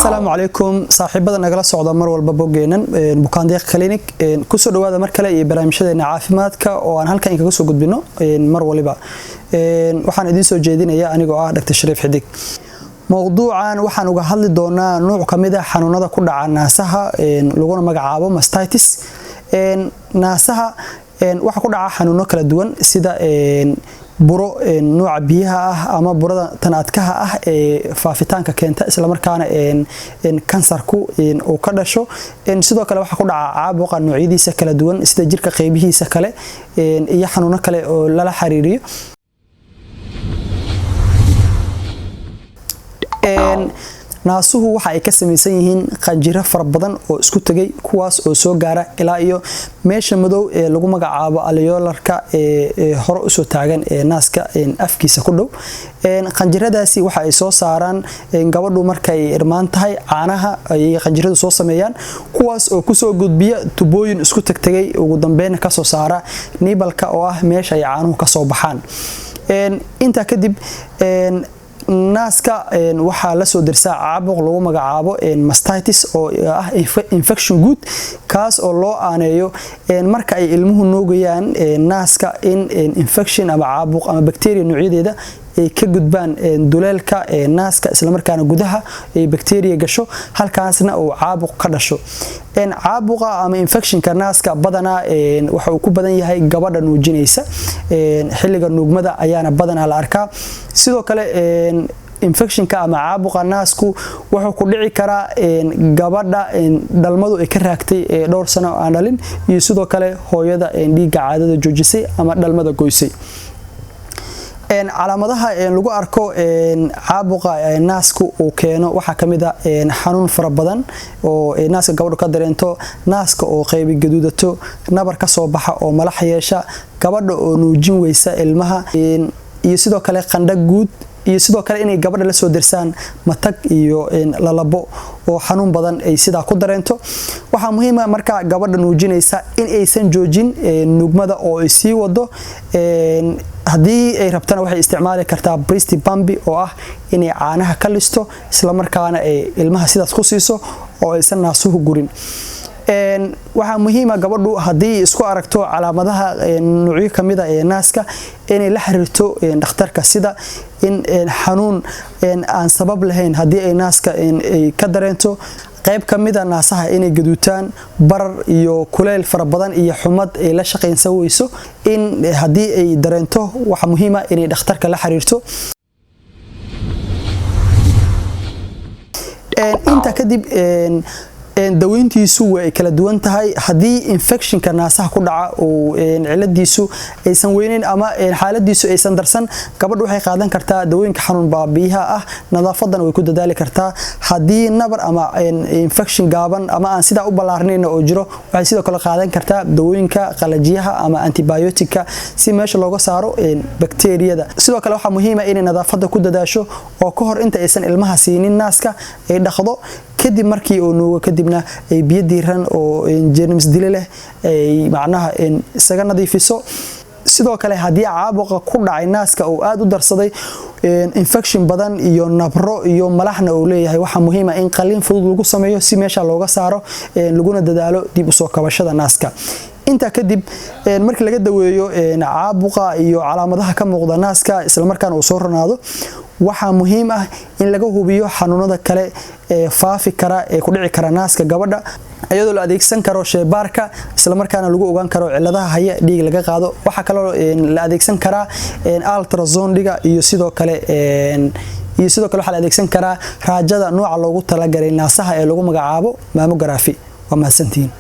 Asalaamu calaykum saaxiibada nagala socda mar walba boggeenan Bukaandeeq Clinic. Kusoo dhawaada mar kale iyo barnaamijyadeena caafimaadka oo aan halkan inkaga soo gudbino mar waliba. Waxaan idiin soo jeedinaya anigoo ah Dr. Shariif Xidig. Mowduucan waxaan uga hadli doonaa nuuc ka mid ah xanuunada ku dhaca naasaha, laguna magacaabo mastitis. Naasaha waxa ku dhaca xanuuno kala duwan, sida buro nooca biyaha ah ama burada tan adkaha ah ee faafitaanka keenta, isla markaana kansarku uu ka dhasho. Sidoo kale waxa ku dhaca caabuqa noocyadiisa kala duwan, sida jirka qeybihiisa kale, iyo xanuuno kale oo lala xiriiriyo. Naasuhu waxa ay ka samaysan yihiin qanjiro fara badan oo isku tegay, kuwaas oo soo gaara ilaa iyo meesha madow ee lagu magacaabo alveolarka ee hore usoo taagan ee naaska afkiisa ku dhow. Qanjiradaasi waxa ay soo saaraan gabadhu markay irmaan tahay caanaha ayay qanjiradu soo sameeyaan, kuwaas oo kusoo gudbiya tubooyin isku tagtagay, ugu dambeyn kasoo saara nibalka oo ah meesha ay caanuhu kasoo baxaan. Intaa kadib naaska waxaa lasoo dirsaa caabuq lagu magacaabo mastitis, oo ah infection guud, kaas oo loo aaneeyo marka ay ilmuhu nuugayaan naaska in infection ama caabuq ama bacteria noocyadeeda ay ka gudbaan duleelka naaska, islamarkaana gudaha ay bacteria gasho, halkaasna uu caabuq ka dhasho. Caabuqa ama infectionka naaska badanaa waxa uu ku badan yahay gabadha nuujinaysa, xilliga nuugmada ayaana badanaa la arkaa. Sidoo kale infectionka ama caabuqa naasku wuxuu ku dhici karaa gabadha dhalmadu ay ka raagtay dhowr sano aan dhalin, iyo sidoo kale hooyada dhiigga caadada joojisay ama dhalmada goysay. Calaamadaha lagu arko caabuqa naasku uu keeno waxaa kamid ah xanuun fara badan oo naaska gabadhu ka dareento, naaska oo qaybi gaduudato, nabar kasoo baxa oo malax yeesha, gabadha oo nuujin weysa ilmaha, iyo sidoo kale qandho guud, iyo sidoo kale inay gabadha la soo dirsaan matag iyo lalabo oo xanuun badan ay sidaa ku dareento. Waxaa muhiim ah marka gabadha nuujinaysa in aysan joojin nuugmada oo ay sii wado. Haddii ay rabtana waxay isticmaali kartaa breast pump, oo ah inay caanaha ka listo, islamarkaana ay ilmaha sidaas ku siiso oo aysan naasuhu gurin. Waxaa muhiima gabadhu haddii isku aragto calaamadaha noocyo kamida ee naaska inay la xiriirto dhakhtarka, sida in xanuun aan sabab lahayn haddii ay naaska ay ka dareento, qayb kamida naasaha inay gaduutaan, barar iyo kuleyl fara badan iyo xumad ay la shaqaynsan weyso. In haddii ay dareento, waxaa muhiima inay dhakhtarka la xiriirto. Intaa kadib daweyntiisu way kala duwan tahay. Haddii infectionka naasaha ku dhaca uu ciladiisu aysan weyneyn ama xaaladiisu aysan darsan, gabadhu waxay qaadan kartaa dawooyinka xanuun baabiyaha ah, nadaafadana way ku dadaali kartaa. Haddii nabar ama infection gaaban ama aan sidaa u ballaarnayn oo jiro, waxay sidoo kale qaadan kartaa dawooyinka qalajiyaha ama antibioticka si meesha looga saaro bakteeriyada. Sidoo kale waxaa muhiim ah inay nadaafadda ku dadaasho oo ka hor inta aysan ilmaha siinin naaska ay dhaqdo, kadib markii uu nuugo kadibna ay biyo diiran oo jeermis dile leh ay macnaha isaga nadiifiso. Sidoo kale haddii caabuqa ku dhacay naaska uu aada u darsaday, infection badan iyo nabro iyo malaxna uu leeyahay, waxaa muhiim ah in qaliin fudud lagu sameeyo si meesha looga saaro, laguna dadaalo dib usoo kabashada naaska. Intaa kadib markii laga daweeyo caabuqa iyo calaamadaha ka muuqda naaska, islamarkaana uu soo ronaado, waxaa muhiim ah in laga hubiyo xanuunada kale ee faafi kara ee ku dhici kara naaska gabadha, iyadoo la adeegsan karo sheebaarka, islamarkaana lagu ogaan karo ciladaha haya dhiig laga qaado. Waxaa kaloo la adeegsan karaa ultrasondiga, iyo sidoo kale waxaa la adeegsan karaa raajada nooca loogu talagalay naasaha ee lagu magacaabo mammography. Waa mahadsantihiin.